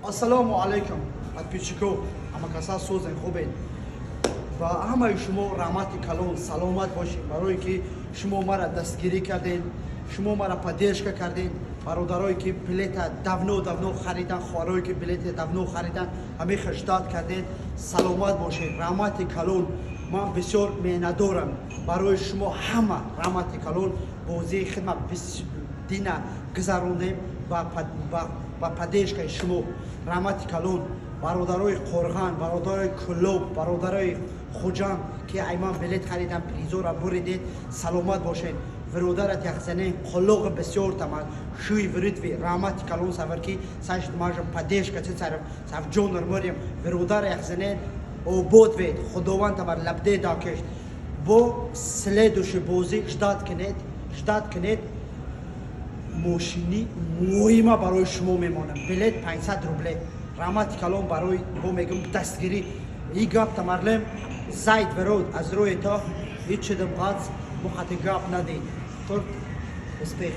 Ассалому алайкум, подписчико, ҳамакаса созен, хубен? Ва ҳамаи шумо раҳмати калон, саломат бошед, барое ки шумо мара дастгирӣ кардед, шумо мара поддержка кардед. Бародарое ки билета давно давно харидан, хоҳарое ки билета давно харидан, ҳамеха ждать кардед, саломат бошед, раҳмати калон. Ман бисёр меҳнатдорам барои шумо ҳама, раҳмати калон. Бозии хидмат дина гузарондем ба поддержкаи шумо, раҳмати калон. Бародарои Қорған, бародарои Кӯлоб, бародарои Хуҷанд, ки айман билет харидан, призора буридед, саломат бошед. Виродарат яхзанен қолоғи бисёр тамад шӯи виридви, раҳмати калон. Савар ки сашмажа поддержка чи сар ҷонар морем. Виродара яхзанен обод вед, Худованд тамар лабде дакешт. Бо следующий бозӣ ждать кунед, ждать кунед, мошини муҳима барои шумо мемонам. Билет 500 рубле. Раҳмати калон барои, бо мегум, дастгирӣ. И гап тамарлем зайд верод аз рӯи то ҳеҷ чидим ғац мухати гап надид. Торт, успех.